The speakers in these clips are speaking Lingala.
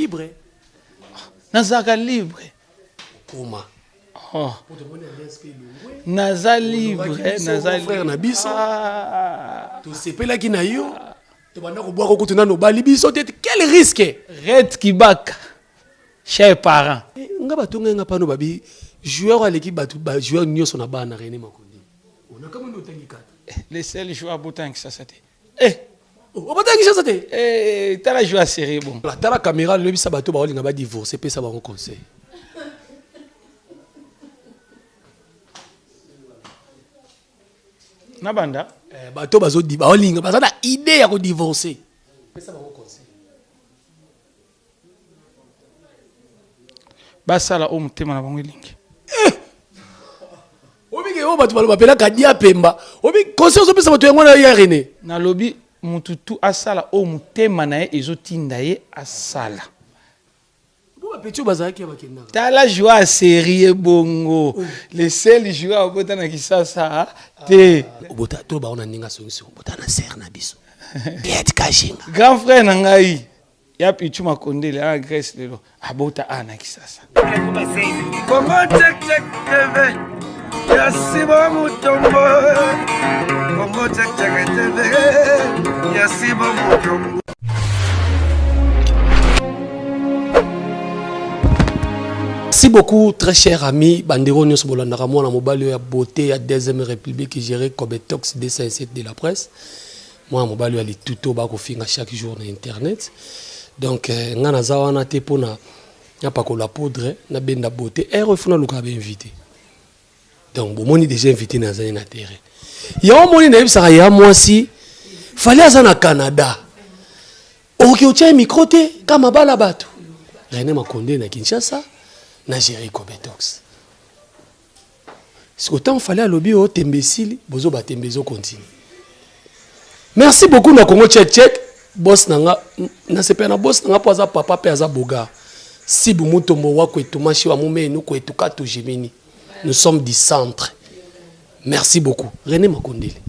libre. Nazalaka libre. Koma. Oh. Naza libre, naza frère na biso. Ah. Tosepelaki na yo. Tobanda kobwaka kutu nano obali biso te. Quel risque? Red Kibaka. Cher parent. Eh, nga batonga nga pano babi joueur aleki bato ba joueur nyonso na bana René Makondi. Onakamwe otangi kata. Le seul joueur abotaki Kinshasa te. Eh. Obotaki Kinshasa te? Eh, tala joueur sérieux bon. La tala caméra lobisa bato baolinga ba divorcer pesa bango conseil. Na banda? Eh, bato bazo baolinga baza na idée ya ko divorcer. Pesa bango conseil. Basala oyo motema na bango elingi. Eh! Obike oyo bato baloba pela kadia pemba. Obi conseil ozopesa bato yango na ya René. Nalobi mutu tu asala oyo motema na ye ezotinda ye asala. Bo ba petit bazalaki ya bakendaka. Tala joueur série bongo. Oh. Le seul joueur obota na Kisasa te. Ah, obota to ba ona ninga songi songi obota na serre na biso. Piet Kajinga. Grand frère na ngai. Ya Pichu Makondele ana Grèce lelo abota a na Kisasa. Congo Check Check TV ya Simon Mutombo. Congo Check Check TV ya Simon Mutombo. Merci beaucoup très cher ami bandeko nyonso bolandaka mwana mobali oyo ya beauté ya deuxième république géré Cobetox 207 de la presse mwana mobali oyo ya lituto bakofinga chaque jour na internet donc eh, nga naza wana te mpona napakola poudre nabenda beauté ere oyo funa luka bainvité donc bomoni déjà invité nazali na terrain yango omoni nayebisaka ya mwasi fali aza na canada okoki otya ye micro te ka mabala bato rene makonde na kinshasa na géri cobetox siko ntango fali alobi oyo tembe esili bozoba tembe ezokontinue merci beaucoup na congo check check boss na nga nasepela na boss na nga mpo aza papa mpe aza bogar sibu mutombo wa kwetu mashi wa mumenu kwetu katu jimini nous sommes du centre merci beaucoup rené makondele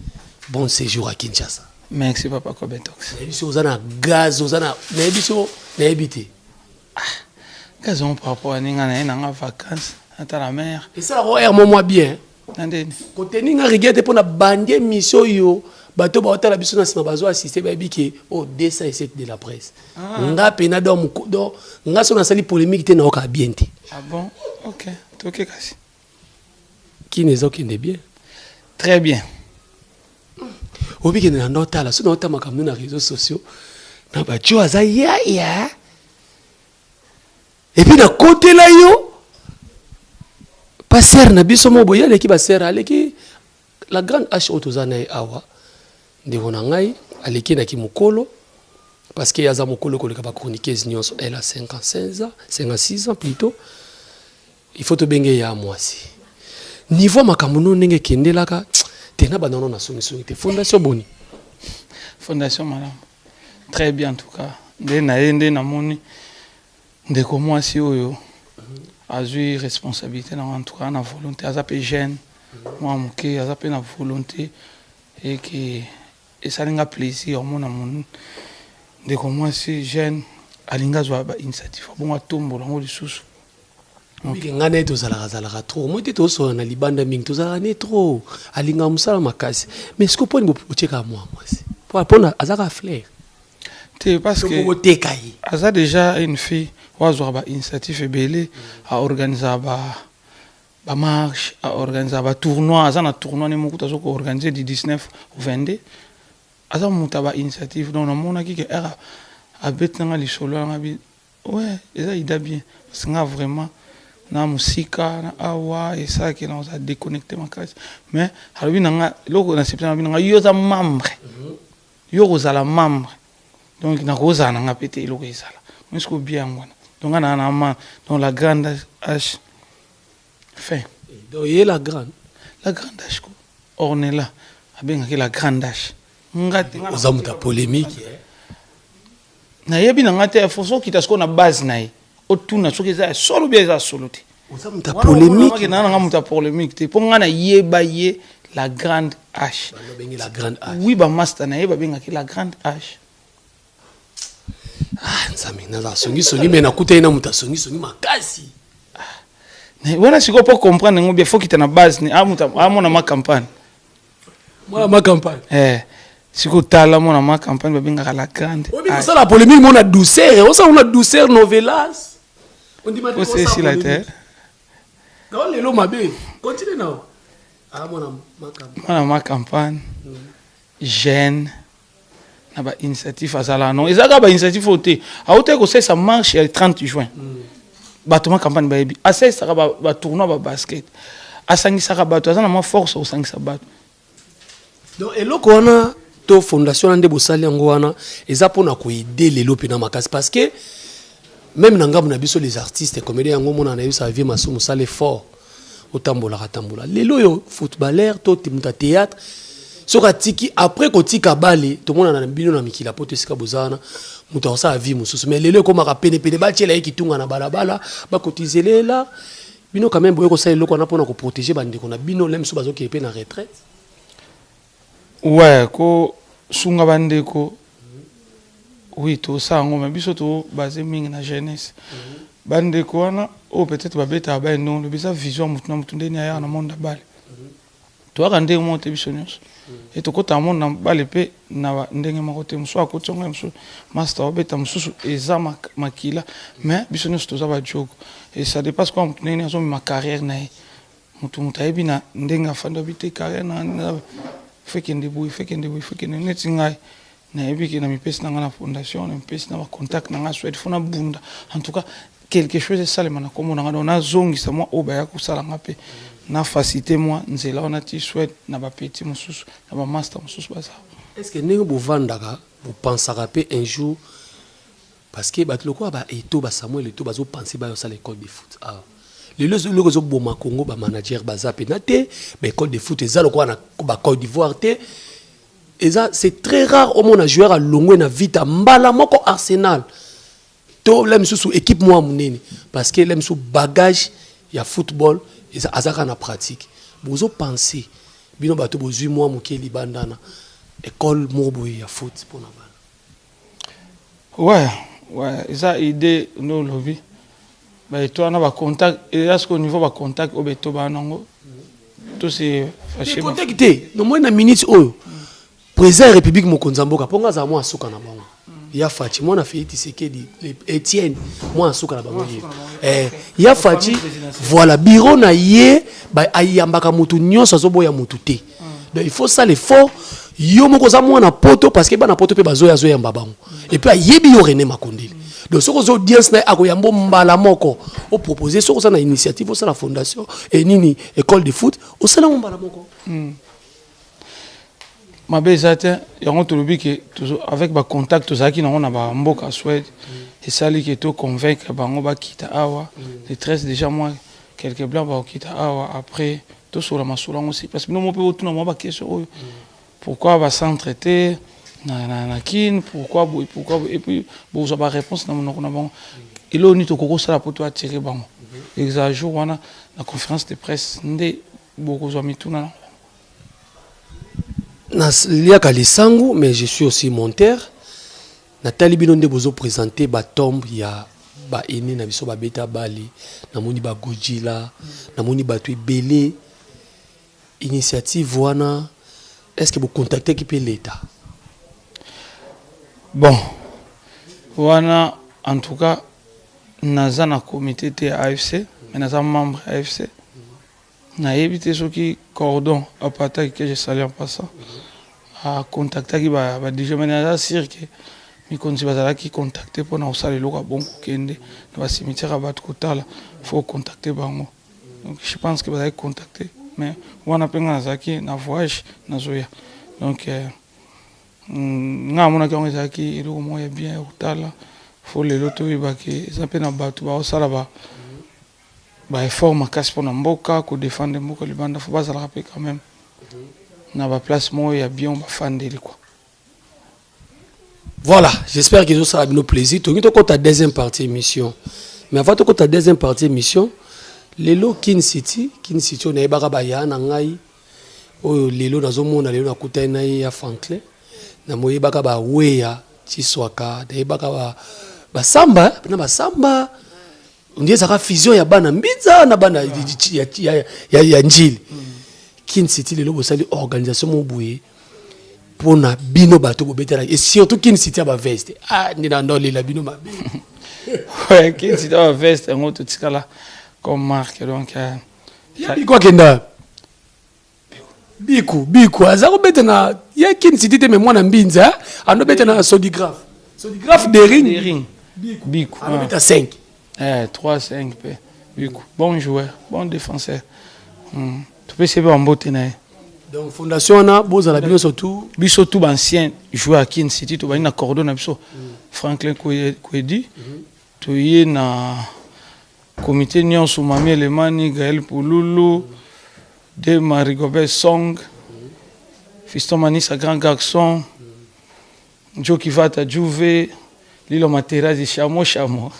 bon séjour à kinshasa merci papa cobetox nayebi so oza na gaz oza na nayebi so nayebi te Ah, gaz yango par rapport ya ndenge na ye nanga vacances ata la mer esalaka o air mo mwa bien na ndeni koteni nga rigueur te mpo na bandi émission oyo bato baotala biso na nsima bazo assiste bayebi ke o oh, 207 de la presse ah. nga mpena do do nga so nasali polémique te naokaa bien te ah bon ok toke kasi kini ezokende bien très bien obikende na ndotala so naota makambo na réseaux sociaux na bajo aza yaya epuis nakotela yo pasere na biso moko boye aleki basere aleki la grande h oyo toza na ye awa ndeko na ngai aleki na kimokolo parce que ye aza mokolo koleka bachroniqueuse nyonso elle a 55 ans 56 ans plutôt il faut tobenge ye ya mwasi niveau ya makambo no ndenge ekendelaka te na banda no na songisongi te fondation boni fondation malamu très bien en tout cas nde na ye nde namoni ndeko mwasi oyo azwi responsabilité nango en tout cas na volonté aza mpe jeune mwa moke aza mpe na volonté eke esali nga plaisir omona ndeko mwasi jeune alingi azwa ba initiative abongo atombola yango lisusu Mike ngai naye tozalaka zalaka trop moi te tozosola na libanda mingi tozalaka ne trop alingaka mosala makasi mais siko mponi botiekaka mwa mwasi mpona azaka flair te parce que boteka ye aza déjà une fille oyo azwaka ba initiative ebele aorganisaka ba ba marche aorganisaka ba tournoi aza na tournoi ne moko azo koorganiser du 19 au 22 aza moto ya ba initiative donc namonaki ke ere abeti nanga lisolo yanga bi Ouais eza ida bien parce nga vraiment na musika na awa esalaki na oza déconnecté makasi mais alobi na nga eloko na sepela alobi na nga yo oza membre yo kozala membre donc nakozala na nga mpe te eloko ezala moi sikoyo bien yango wana donc nga na na ma donc la grande h fin donc ye la grande la grande h ko ornella abengaki la grande h nga te oza moto ya polémique eh? Nayebi na nga te faut okita sikoyo na base na ye otuna soki eza ya solo bien eza ya solo te. Oza moto ya polemique. Na nga moto ya polemique te po nga nayeba ye la grande H. Babengi la grande H. Oui ba master na ye babengaki la grande H. Ah, Nzambe, naza songisongi, mais nakutani na moto asongisongi makasi. Wana sikoyo, mpo comprendre yango bien, faut kita na base ni amona ma campagne. Mwana ma campagne. Eh, sikoyo tala, mwana ma campagne babengaka la grande. Oyebi kosala polémique mo na douceur, osala na douceur novelas. Ondima te. Posa esila te. Nao lelo mabe, continue nao. Ah, mwana ma campagne. Mwana ma campagne, jeune na bainitiative azala non, eza kaka bainitiative oyo te. Autaki kosalisa marche ya 30 juin. Bato ma campagne bayebi, asalisaka batournoi babasket, asangisaka bato, aza na mwa force kosangisa bato. Donc eloko wana to fondation wana nde bosali yango wana, eza mpona koaider lelo mpena makasi, parce que même na ngambo na biso les artistes comédien, yango omona nayebisaka vie masumu, osala effort, otambolaka tambola. Lelo oyo footballeur to moto ya théâtre, soki atiki, après kotika bale, tomonana na bino na mikili po to esika boza wana, moto akosala vie mosusu. Mais lelo ekomaka penepene, batiela ye kitunga na balabala, bakotizelela bino. Quand même boye kosala eloko wana mpona koprotéger bandeko na bino le mosusu bazokee mpe na retraite. Ouais, kosunga bandeko, oui, tosala yango, mais biso tobase mingi na jeunesse. Bandeko wana oyo peut-être babetaka bale, ndongo lobi eza vision ya motu na motu, ndeni ayaka na monde ya bale. Toyaka ndenge moko te biso nyonso, e tokɔtaka monde na bale mpe na ndenge moko te. Mosusu akoti yango, mosusu master obeta, mosusu eza makila, mais biso nyonso toza badiogo et ça dépasse kwa motu ndenge nini azomema carrière na ye. Motu ayebi na ndenge afandi, abi te carrière na faut ekende boye, faut ekende boye, faut ekende neti ngai. Nayebi ke na mipesi na ngai na fondation, na mipesi na bacontact na ngai Swede, faut nabunda en tout cas quelque chose esalema na kombo na ngai. Donc nazongisa mwa oyo baya kosala nga mpe na facilité mwa nzela wana ti Swede na bapeti mosusu na bamaster mosusu baza. Est ce que ndenge bovandaka, bopansaka mpe un jour, parce que bato lokola baeto, basamuel Eto, bazopense bayosala école de foot awa? Lelo eloko ezoboma Congo, bamanager baza mpena te. Baécole de foot eza lokola na bacôte d'Ivoire te. Eza, c'est très rare omona joueur alongwe na Vita, mbala moko Arsenal to la misusu équipe mwa monene, parce que la misusu bagage ya football eza, aza kaka na pratique. Bozopense bino bato bozwi mwa moke libanda na école moko boye ya foot mpona bana? Ouais, eza idée nde olobi. Baeto wana, bacontact eza sikoyo niveau bacontact oyo baeto baa nango to se fâché. Contact te, nomoi na minute oyo président ya République, mokonzi ya mboka, mponga azala mwa suka na bango ya Fatshi, mwana Félix Tshisekedi Etienne, mwana suka na bango ye. Ya Fatshi, voilà, bureau na ye ayambaka motu nyonso, azoboya motu te. Donc il faut sala effort yo moko, oza mwana poto, parce que bana poto mpe bazoya, azoyamba bango. Et puis ayebi yo René Makondele, donc soki oza audience na ye, akoyamba mbala moko. Opropose, soki oza na initiative osala fondation e nini, école de foot, osala ngo mbala moko. Mabe eza te. Yango tolobi ke avec bacontact tozalaki nango na bamboka Swede, esali ke toconvaincre bango bakita awa le 13. Déjà mwa quelques blancs bakokita awa, après tosola masolo yango si, parce que bino mo mpe botuna mwa baquestion oyo: pourquoi bacentre te na Kine, pourquoi boye, pourquoi boye? Et puis bozwa baréponse na monoko na bango, eloko nini tokoki kosala mpo toattirer bango. Ezala jour wana na conférence de presse nde bokozwa mituna nango. Naliaka lisangu, mais je suis aussi monteur. Natali bino nde bozoprésente batombe ya baene na biso babeta bale. Namoni bagojila, namoni bato ebele. Initiative wana, est ce que bocontacteki mpe l'État? Bon, wana en tout cas naza na comité te ya AFC, mais naza membre ya AFC. Nayebi te soki cordon apataki, que je salue en passant, acontactaki baDG, mais naza sûr ke mikonzi bazalaki contacté mpona kosala eloko ya bongo. Kokende na bacimetière ya bato kotala, faut contacter bango. Donc je pense que bazalaki contacté, mais wana mpe nga nazalaki na voyage, nazoya. Donc nga amonaki yango ezalaki eloko moko ya bien ya kotala. Faut lelo toyebaki eza mpe na bato baosala ba baeffort makasi mpona mboka, kodefendre mboka libanda. Faut bazalaka mpe quand même na baplace moko ya bien bafandeli quoi. Voilà, j'espère qu'ils ont ça bino plaisir. Tolingi tokota deuxième partie émission, mais avant tokota deuxième partie émission, lelo Kin City, Kin City oyo nayebaka baya na ngai oyo lelo nazomona, lelo nakutani na ye ya Franklin, namoyebaka baweya Tiswaka, nayebaka ba Basamba na basamba ndi ezalaka fusion ya bana Mbinza na bana ya Njili. Kin City lelo bosali organisation moko boye mpona bino bato bobetela, et surtout Kin City ya baveste. Ah, nde na ndolela bino mabe. Ouais, Kin City ya baveste yango totikala comme marque, donc Ya Biko akenda, Biku Biku aza kobeta na ye Kin City te, mais mwana Mbinza andobeta na Sodigraphe, Sodigraphe Dering. Dering. Biku. Andobeta 5. Eh, 3 5 mpe Biku, bon joueur, bon défenseur. Topesi ye mpe bambote na ye. Donc fondation wana bozala bino surtout. Biso tout baancien joueur ya Kin City, tobandi na cordon na biso Franklin Kwedi, toye na comité nyonso, Mami Elemani, Gaël Pululu, Dema Rigobert Song, Fiston Manisa, grand garçon, Joki Vata Juve, Lilo Materazi, Chamo Chamo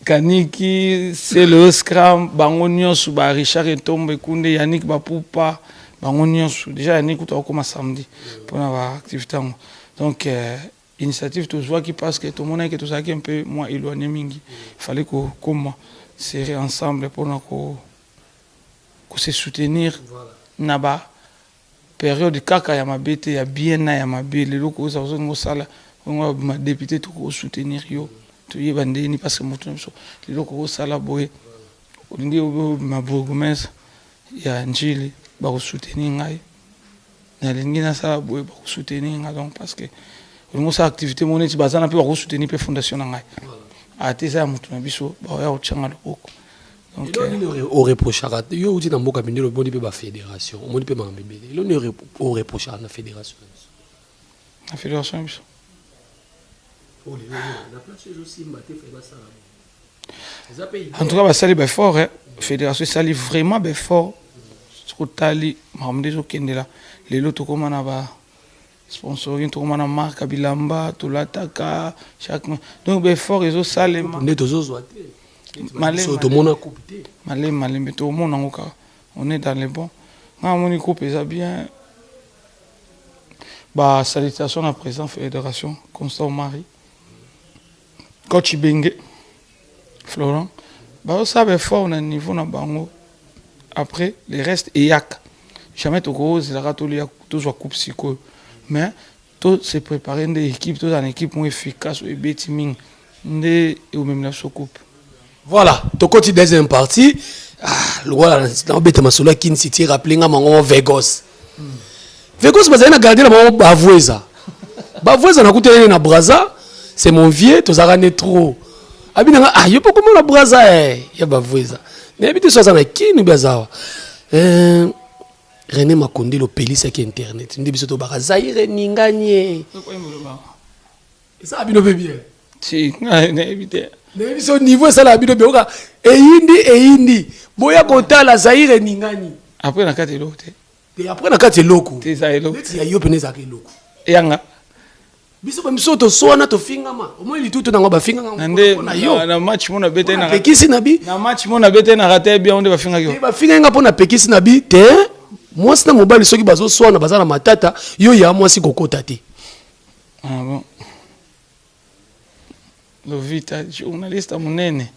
Kaniki, Selo Scram, bango nyonso, ba Richard Etombe Ekunde, Yannick Bapupa, bango nyonso. Déjà Yannick kuta okoma samedi mpona baactivité yango. Donc initiative tozwaki parce que tomonaki tozalaki un peu moins éloigné mingi, il fallait kokoma serrer ensemble mpona ko se soutenir na ba période kaka ya mabe te, ya bien na ya mabe. Lelo koza ozolinga osala ongo babima député, tokosoutenir yo, toyeba ndeni, parce que moto na biso lelo kokosala boye, olingi obima bourgmestre ya Njili, bakosoutenir ngai, nalingi nasala boye, bakosoutenir ngai. Donc parce que olingi osala activité moko neti baza na mpe bakosoutenir mpe fondation na ngai, ate eza ya moto na biso, baoya kotianga loboko. Donc elo nini oreprochaka yo? Outi na mboka mindele, omoni mpe bafédération, omoni mpe makambo ebele. Elo nini oreprochaka na fédération na biso? Na fédération na biso? Na place ezosimba te, fai basala. En tout cas basali baeffort, fédération esali vraiment baeffort. Soki otali makambo nde ezokendela lelo, tokóma na ba sponsoring, tokóma na marque ya bilamba tolataka chaque, donc baeffort ezosalema. Nde tozozwa te. Tomona coupe te. Malembe malembe tomona yango kaka, on est dans le bon. Nga amoni coupe eza bien. Basalutation na président fédération Constant Omari, coach Benge Florent, bazosala baeffort na niveau na bango. Après le reste eyaka. Jamais tokozelaka tolia tozwa coupe sikoyo, mais to se préparer nde équipe, tozala na équipe moko efficace oyo ebeti mingi nde ekomemela biso coupe. Voilà, tokoti deuxième partie. Ah, lokola naobeta masolo ya Kin City, rappele nga mango Vegos. Vegos bazali na gardien na bango Bavoeza. Bavoeza nakuteli na Braza, c'est mon vieux, tozalaka ne trop abi nanga. Ah, yo mpo komona Braza, eh, ya Bavoeza, nayebi te so aza na Kini obi aza awa. René Makondele opelisaki internet nde biso tobaka Zaire ningani ye, esala bino mpe bien. Si, nayebi te. Nayebi biso niveau esalaka bino bien, oka eyindi eyindi, boya kotala Zaire ningani. Après na kati eloko te. Te, après na kati eloko. Te, eza eloko. Neti ya yo pene ezalaka eloko. Eyanga. Biso bamiso toswana, tofingama, omoi litutu nango bafinganga. Na nde na match mo nabete. Na pekisi na bi. Na match mo nabete na rate bien nde bafingaki yo. Bafingaki nga mpo na pekisi na bi te, mwasi na mobali soki bazoswana, baza na matata, yo ya mwasi kokota te. Ah bon, Lovita journaliste monene.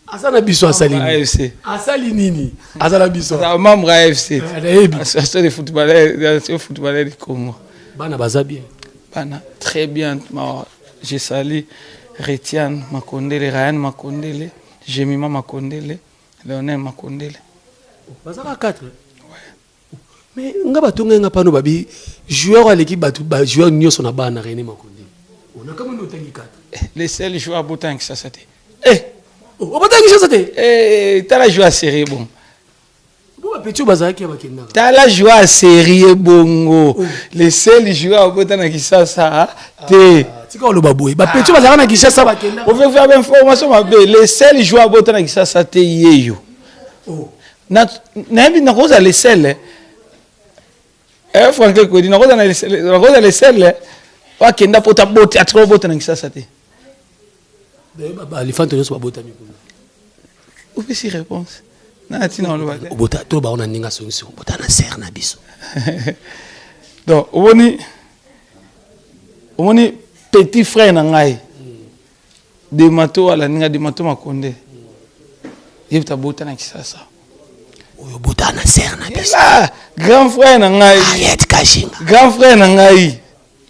Aza na biso, asali nini? AFC. Asali nini? Aza na biso. Aza membre AFC. Nayebi. Association des footballeurs, association footballeur du Congo. Bana baza bien? Bana très bien. Je salue Retiane Makondele, Ryan Makondele, Jemima Makondele, Léonel Makondele. Bazaka 4? Ouais. Mais nga bato ngai nga pano babi joueur aleki bato, ba joueur nyonso na bana, René Makondele. Onakamoni otangi 4. Le seul joueur abotanga Kinshasa te. Eh! Obotanga Kinshasa te? Eh, tala joueur sérieux bon. Bo bapeti oyo bazalaki ya bakendaka. Tala joueur sérieux bongo. Le seul joueur abota na Kinshasa te. Tika oloba boye, bapeti oyo bazalaka na Kinshasa bakendaka. Ofefa bainformation mabe. Le seul joueur abota na Kinshasa te ye yo. Nayebi nakozala le seul. Eh, Franklin Kwedi, nakozala le seul akenda po taboti, atika obota na Kinshasa te. Balifante nyonso babotami kuna. Opesi réponse na ntina oloba te. Obota to bao na ndenge asongisi, obota na sere na biso. Donc omoni, omoni petit frère na ngai. Demato alandi nga, Demato Makonde. Ye moto abota na Kisasa. Oyo bota na ser na biso. Grand frère na ngai. Ariette Kajinga. Grand frère na ngai.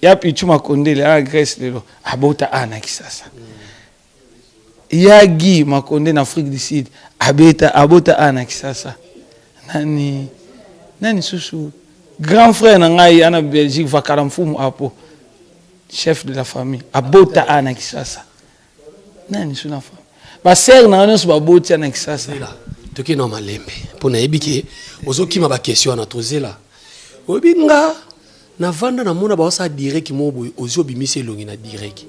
Ya Pichu Makondele, ya Grèce lelo. Abota a na Kisasa. Ya Guy Makonde na Afrique du Sud. Abeta, abota a na Kisasa. Nani, nani susu. Grand frère na ngai, ana Belgique, Vakala Mfumu Apo. Chef de la famille. Abota a na Kisasa. Nani susu na famille. Ba sœur na nyonso baboti na Kisasa. Toki na malembe. Mpo nayebi ke ozokima ba question wana tozela. Oyebi nga navanda namona baosala direct moko boye ozwi obimisi elongi na direct.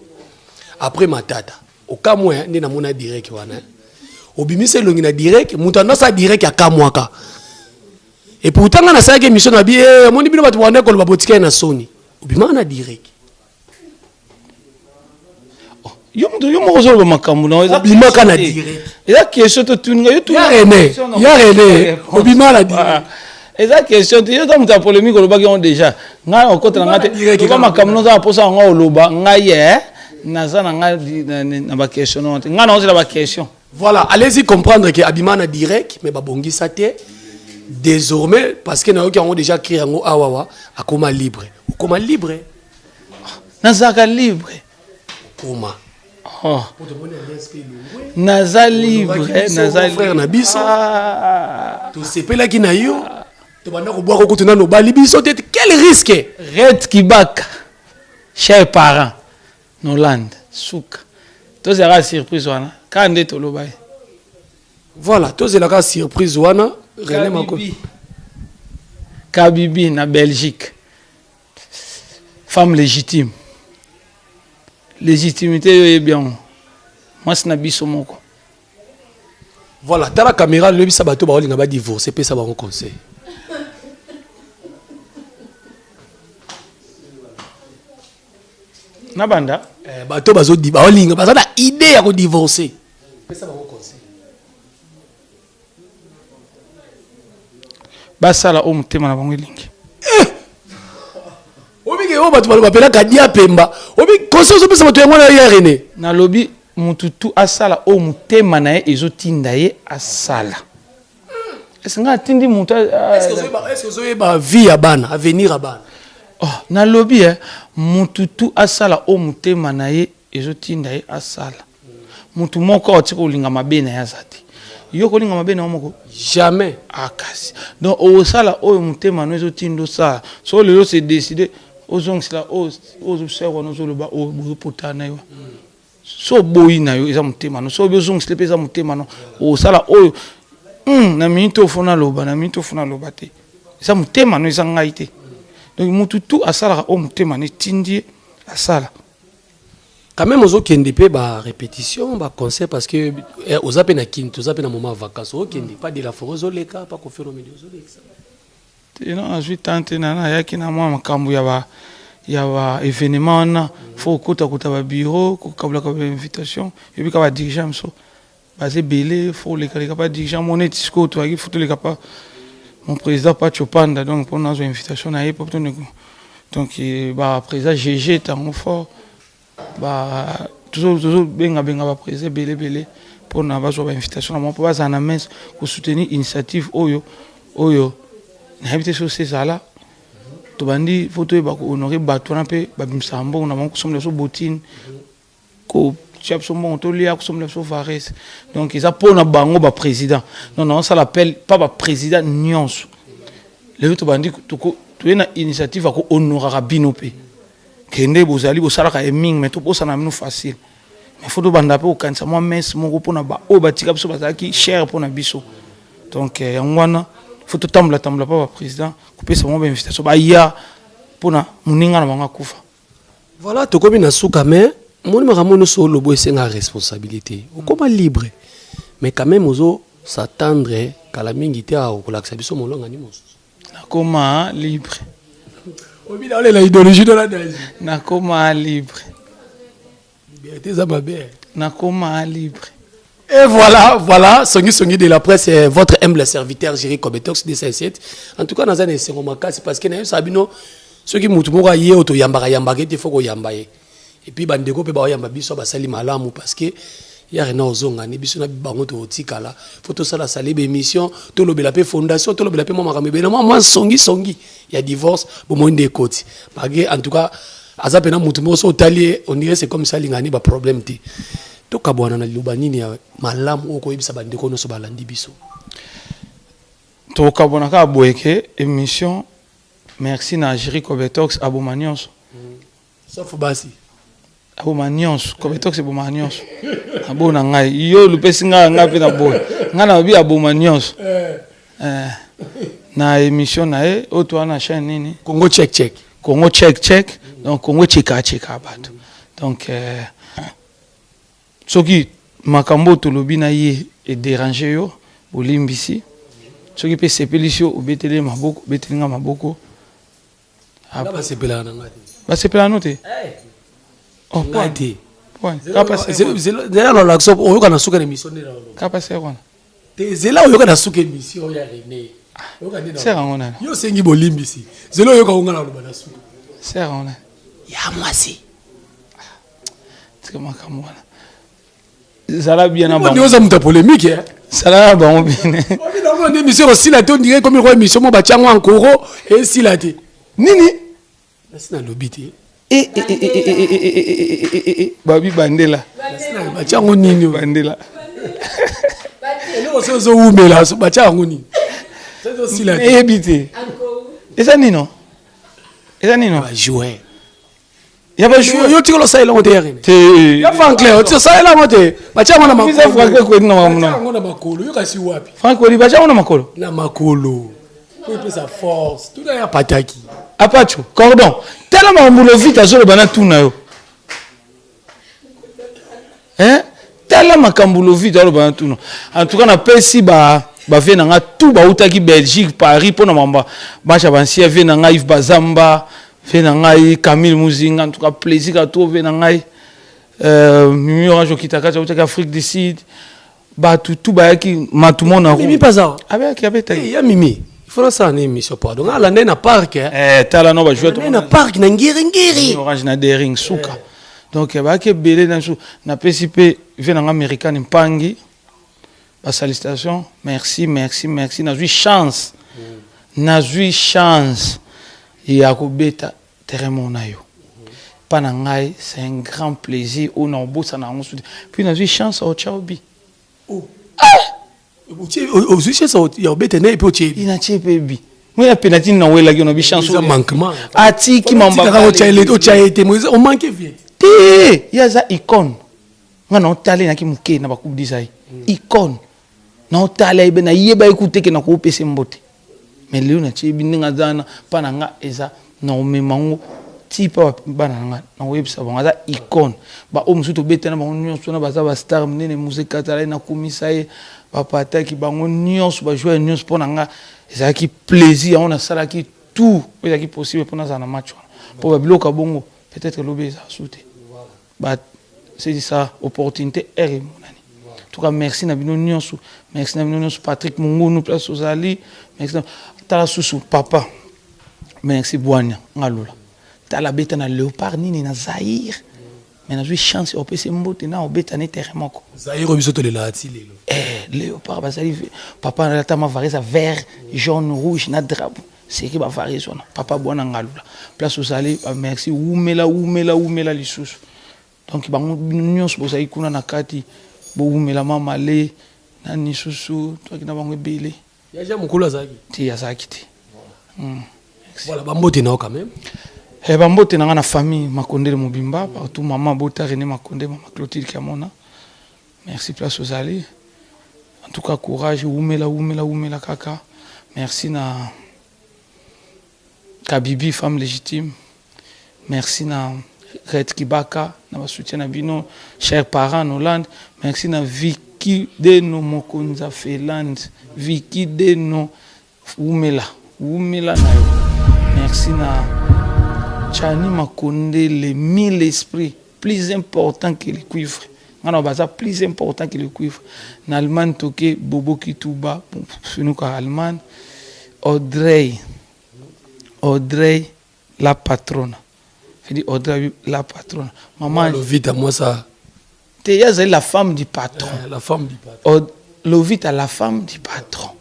Après matata okamwa nde namona direct wana. Obimisi elongi na direct, moto andosala direct akamwaka. Et pourtant nga nasalaki émission na bi eh omoni bino bato banda koloba botikali na soni. Obimaka na direct. Yo moto yo moko ozoloba makambo na eza obimaka na direct. Eza question totuninga yo. Ya René, ya René, obima na direct. Eza question te, yo ta moto ya polémique olobaki yango déjà. Ngai okotela ngai te. Loba makambo noza na mposa yango oloba ngai ye naza na ngai na ba question no te. Ngai naozela ba question. Voilà, allez-y comprendre que abima na direct mais babongisa te désormais parce que nayoki yango déjà créé yango awawa akoma libre. Okoma libre. Nazalaka libre. Okoma. Oh. Naza libre, naza frère na biso. Tosepelaki na yo. Tobanda kobwaka kutu nano obali biso te. Quel risque? Red Kibaka, cher parent, Noland, suka. Tozalaka surprise wana. Kaka nde toloba ye. Voilà, tozelaka surprise wana. René Mako. Kabibi na Belgique. Femme légitime. Légitimité yo yebi yango. Mwasi na biso moko. Voilà, tala caméra lobisa bato baolinga ba divorcer pesa bango conseil. Na banda bato bazo baolinga baza na idée ya ko divorcer. Pesa bango conseil. Basala oyo motema na bango elingi. Obike oyo bato bapelaka dia pemba. Obi conseil ozopesa bato yango na ya René. Nalobi mutu tu asala oyo motema na ye ezotinda ye asala. Est-ce nga atindi mutu Est-ce que ozoyeba vie ya bana, avenir ya bana? Oh, nalobi mutu tu asala oyo motema na ye ezotinda ye asala. Mutu moko atika kolinga mabe na ye aza te. Yo kolinga mabe na yo moko? Jamais. Ah, kasi. Donc osala oyo motema no ezotinda osala. So lelo se décider ozongisela oyo ozosala wana ozoloba oyo bozopota na yo. So boyi na yo eza motema no. So ozongisela mpe eza motema no. Osala oyo na minute ofona loba, na minute ofona loba te. Eza motema no, eza ngai te. Donc mutu tu asalaka oyo motema no etindi ye asala. Quand même ozokende pe ba répétition, ba concert parce que oza pe na kin, toza pe na moment vacances, okende pas de la forêt ozoleka, pas Koffi Olomide ozolekisa. Te non, azwi temps te na nayaki na mwa makambo ya ba ya ba événement wana, faut kokota kota ba bureau, kokabolaka ba invitation, yebika ba dirigeant miso baza ebele, faut koleka ba dirigeant mo neti sikoyo toyaki, faut toleka pa mon président Pacho Panda, donc mpo nazwa invitation na ye po tondeko. Donc ba président GG tango fort ba tozo benga benga ba président ebele ebele mpo na bazwa ba invitation na bango mpo bazala na messe ko soutenir initiative oyo oyo nayebi te soki ezala tobandi faut toyeba ko honorer bato wana mpe babimisaka mbongo na bango kosomela biso botine, kotia biso mbongo tolia, kosomela biso vares. Donc eza mpona bango ba président. Non, non, osala appel pa ba président nyonso. Lelo tobandi toye na initiative ya kohonoraka bino mpe kende bozali bosalaka ye mingi, mais tobosana bino facile. Mais faut tobanda mpe kokanisa mwa messe moko mpona baoyo batika biso bazalaki cher mpona biso. Donc yango wana faut totambola tambola mpa ba président kopesa bango ba invitation baya mpona moninga na bango akufa. Voilà, tokomi na suka, mais moni makambo nyonso olobo esenga responsabilité. Okoma libre, mais quand même ozo s'attendre kala mingi te akolakisa biso molonga ni mosusu. Nakoma libre. Obina olela idéologie de la danger. Nakoma libre. Liberté eza mabe. Nakoma libre. Et voilà, voilà, Songi Songi de la presse, votre humble serviteur Jerry Kobetox 207. En tout cas, naza na esengo makasi parce que na yo sabino soki mutu moko aye oto yambaka yambaka ete faut koyamba ye. Et puis bandeko mpe baoyamba biso, basali malamu, parce que ya Rena ozongani, biso na bango tokotikala. Fo tosala sali baémission, tolobela mpe fondation, tolobela mpe mwa makambo ebele, mwa songisongi ya divorce, bomoi nde ekoti. Malgré, en tout cas, aza mpena motu moko so otali ye, on dirait c'est comme ça, alingani baproblème te. Tokabwana na liloba nini ya malamu oyo koyebisa bandeko nyonso balandi biso? Tokabwana kaka boye ke émission, merci na Jerry Cobetox, aboma nyonso. Sauf basi. Aboma nyonso, Cobetox eboma nyonso. Abo na ngai, yo lupesi ngai, ngai mpe na boye, ngai na babi aboma nyonso. Eh, na émission na ye oyo toza na chaîne nini? Congo Check Check. Congo Check Check. Donc Congo echeka cheka bato. Donc soki makambo oyo tolobi na ye edérange yo, bolimbisi. Soki mpe esepelisi yo, obeteli ye maboko, obeteli nga maboko. Nga basepelaka na nga te. Basepelaka no te? Oh, ngai te. Point. Kapa se wana. Zela na olakisa, oyoka na suka na émission nde na oloba. Kapa se wana. Te, zela, oyoka na suka émission ya René. Oyoka nde na Sere yango nani? Yo osengi bolimbisi, zela, oyoka ngo nga na oloba na suka. Sere yango nani? Ya mwasi. Tika makambo wana, zala bien na nde bango. Oza moto ya polémique, eh? Zala na bango bien. Obi nde émission osila te, ondire komi kwa émission mo batiango ankoro esila te. Nini? Nasi nalobi te. Eh, eh, eh, eh, eh, eh, eh, eh, eh, eh, eh, eh, babi bandela. Batiango nini? Bandela. Eloko so ozowumela, batia yango nini? Osila te. Eyebi te eza nino, eza nino. Bajoueur. Ya bajoueur. Yo tikala osala elongo te ya René. Te. Ya Franclair oti osala elongo te, batia yango na Eza Franklin Kwedi na makambo batia na yango na makolo, yo kasi wapi? Frank Kwedi, batia yango na makolo. Na makolo po epesa force, tuna ya pataki. Apacho cordon, tala makambo Lovita azoloba na tuna yo. Hein? Tala makambo Lovita aloba na tuna. En tout cas, napesi ba bavieux na nga tout bautaki Belgique, Paris mpo na makambo match ya bansia. Vieux na ngai Yves Bazamba, vieux na ngai Camille Muzinga, en tout cas plaisir ka trop. Vieux na ngai Mimi Orange okita kati, autaki Afrique du Sud, bato tu bayaki matumona. Mimi paza. Abeyaki, abetaki. Ya Mimi, il faut nasala na émission, pardon, nga alanda ye na parc, eh. Eh, tala no bajoueur. Alanda ye na parc na Ngiringiri. Orange na Daring suka. Donc bayaki ebele na biso. Napesi mpe vieux na nga Américaine Mpangi basalutation. Merci, merci, merci. Nazwi chance, nazwi chance ya kobeta terrain moko na yo. Mpa na ngai c'est un grand plaisir oyo na kobosana yango suti. Puis nazwi chance ya otya obi. Ozwi chance ya obeta ne epe otie. Natie mpe bi moi ya penalty, nawelaki yo na bi chance. Eza manquement. Atiki. Tikaka otya ye te, omanke vie. Te, ye aza icône. Nga na otala ye naki moke na bacoupe d'Isaïe, icône. Na otala ye be nayeba ye kuteke na koopesa mbote, mais lelo natie yebi ndenge aza wana. Mpa na nga eza na komema yango ti mpa bana na nga, na koyebisa bango aza icône. Baoyo mosusu tobetana bango nyonso wana baza bastar monene. Muse Katala ye, nakumisa ye, bapataki bango nyonso, bajoueur nyonso. Mpo na nga ezalaki plaisir yango, nasalaki tout oyo ezalaki possible mpo nazala na match wana, mpo babiloko ya bongo peut-être lobi ezala su te. Ba c'est ça, opportunité ere emonani. En tout cas, merci na bino nyonso, merci na bino nyonso. Patrick Mongunu, place ozali, merci. Tala susu papa, merci. Bwania Ngalula, tala, beta na Léopard nini na Zaire, mais nazwi chance ya kopesa mbote na obeta ne terrain moko. Zaire oyo biso tolelaka ti lelo. Eh, Léopard bazali papa alata ma vareuse vert, jaune, rouge na drapeau seki bavareuse wana. Papa Bwana Ngalula, place ozali, merci. Wumela, wumela, wumela lisusu. Donc bango, bino nyonso bozali kuna na kati, bowumela. Mama le nani lisusu, toaki na bango ebele. Ya Jean Mokolo azalaki? Te, azalaki te. Voilà, bambote na yo quand même. Eh, bambote na nga na famille Makondele mobimba partout. Mama bota René Makonde, mama Clotilde Kiamona, merci place ozali. En tout cas courage, wumela, wumela, wumela kaka. Merci na Kabibi, femme légitime. Merci na Red Kibaka na basoutien na bino, chers parents en Hollande. Merci na Vicky Deno, mokonzi ya Finlande. Vicky Deno, wumela, wumela na yo. Merci na Chani Makondele, mille esprits, plus important que le cuivre. Nga na baza plus important que le cuivre. Na Allemagne toke Bobo Kituba, sunuka Allemagne. Audrey, Audrey la patrona. Fedi Audrey la patronne. Maman Lovita mwasa. Te ye azali la femme du patron. Eh, la femme du patron. Lovita la femme du patron.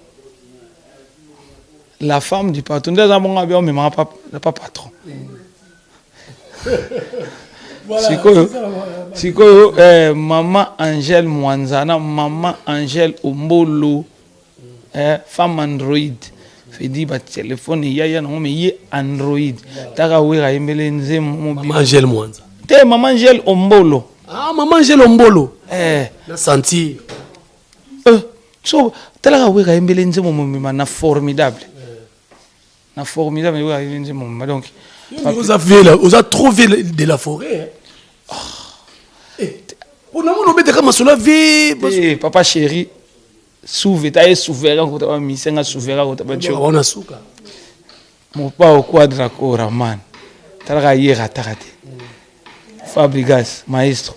La femme du patron. Nde aza bongo abi omemaka pa, pa patron. Sikoyo sikoyo eh, mama Angèle Mwanza na mama Angèle Ombolo eh, femme Android. Fedi ba téléphone yaya nango mais ye Android. Taka wera yembele nzembo Mama Angèle Mwanza. Te mama Angèle Ombolo. Ah mama Angèle Ombolo. Eh, Na sentir. So talaka wera yembele nzembo mobima na formidable. Na formidable wera yembele nzembo mobima donc Oza vieux oza trop vieux de la forêt. Hein. Eh, pona mona obetaka masolo ya vieux. Eh, papa chéri souve ta ye souverain kota ba misenga souverain kota ba tio. Wana suka. Mopao quadra kora man. Talaka ye rataka te. Fabregas maestro.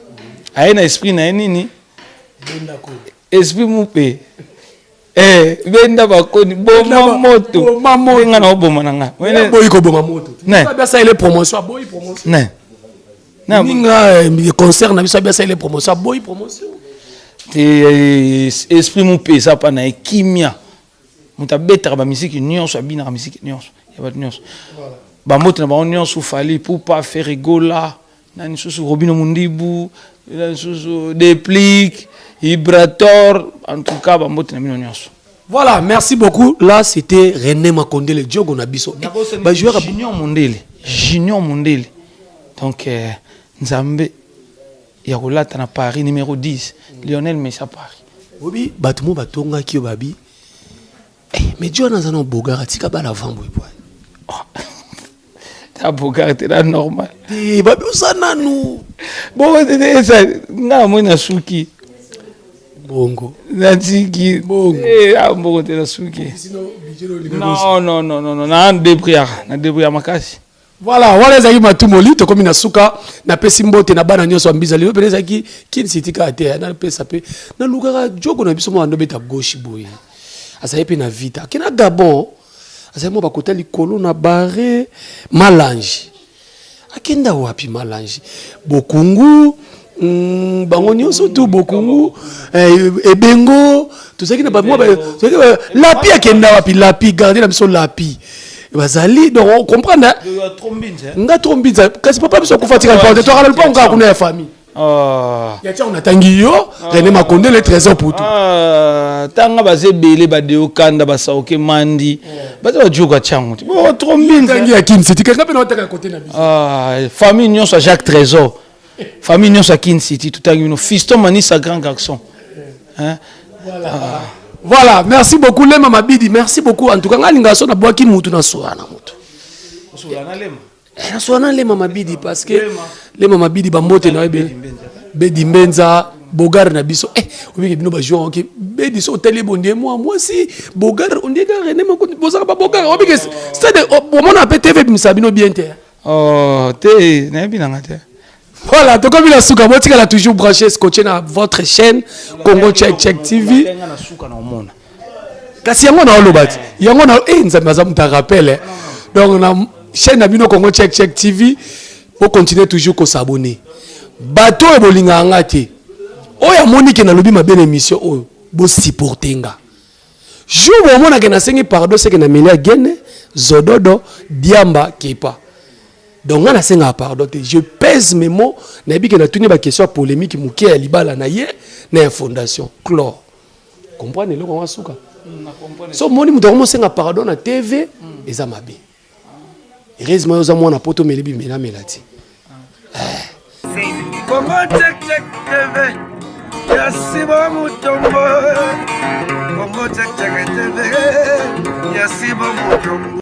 Aye na esprit na ye nini? Esprit mupe. Eh, benda bakoni boma moto. Boma moto. Nga na oboma na nga. Boyi ko boma moto. Ne. Abia ile promotion, aboyi promotion. Ne. Na ninga concert na biso abia ile promotion, aboyi promotion. Te esprit mupe eza pa na ye kimia. Moto abetaka ba musique nyonso, abinaka musique nyonso, ya bato nyonso. Bambote na bango nyonso Fally Ipupa, Ferre Gola, nani susu Robino Mundibu, nani susu Deplick, Ibrator, en tout cas bambote na bino nyonso. Voilà, merci beaucoup. Là, c'était René Makondele Diogo na biso. Ba joueur Junior Mondele, Junior Mondele. Donc Nzambe ya kolata na Paris numéro 10, Lionel Messi à Paris. Obi bato mo batongaki yo babi. Eh, mais Dieu naza na bogara tika bala vambo epwa. Ta bogara te la normal. Eh, babi oza nanu. Bongo te te esa nga moi na suki. Bongo. Natiki. Bongo. Eh, ah bongo te na suki. Non non non non non na débrouillard, na débrouillard makasi. Voilà, wana ezalaki matumoli tokomi na suka napesi mbote na bana nyonso ya mbiza lelo pene ezalaki Kin City kaka te napesa pe nalukaka jogo na biso mwa ndobeta gauche boye azali pe na vita ake na Gabon azali mwa bakota likolo na bare Malange akenda wapi Malange Bokungu bango nyonso tu Bokungu Ebengo tozalaki na ba lapi akenda wapi lapi garde na biso lapi bazali donc on comprend hein nga trop mbinza kasi papa biso kufa tika porte to kala lupango kaka kuna ya famille ya tia onatangi yo René Makonde le trésor pour tout tanga baze belé ba deo kanda ba saoke mandi baza ba joka tiango bo trop mbinza tangi ya Kin City kaka pe na otaka côté na biso famille nyonso Jacques Trésor famille nyonso ya Kin City tout tangi no fiston Manissa grand garçon hein. Voilà. Voilà, merci beaucoup Lema Mabidi, merci beaucoup. En tout cas, ngalinga so na bwaki mutu na soa na mutu. Na soa na Lema Mabidi parce que Lema Mabidi ba mbote na ebe. Bedi Mbenza Bogar na biso. Eh, obiki bino ba joueur OK. Bedi so télé bondie moi moi si Bogar on dit René Makondi bozaka ba Bogar. Obiki c'est de omona pe TV bimisa bino bien te. Oh, te na yebi nanga te. Voilà, donc comme il a souka, moi tu toujours branché, scotché dans votre chaîne Congo Check Check TV. Kasi yango na olobati. Yango na eh nzambe aza muta rappel. Donc na chaîne na bino Congo Check Check TV, pour continuer toujours ko s'abonner. Bato e bolinga nga te. Oya moni ke na lobi ma belle émission oyo, bo supporter nga. Jour bomona ke na sengi pardon c'est que na melia gene zododo diamba kepa. Donc nga nasenga pardon te, je pèse mes mots, nayebi ke natuni ba question ya polémique moke ya libala na ye na ya fondation clore. Comprendre eloko yango suka. So moni moto akomosenga pardon na TV eza mabe. Heureusement oza mwana poto meli bimela mela ti. Congo Check Check TV ya Simon Mutombo. Congo Check Check TV ya Simon Mutombo.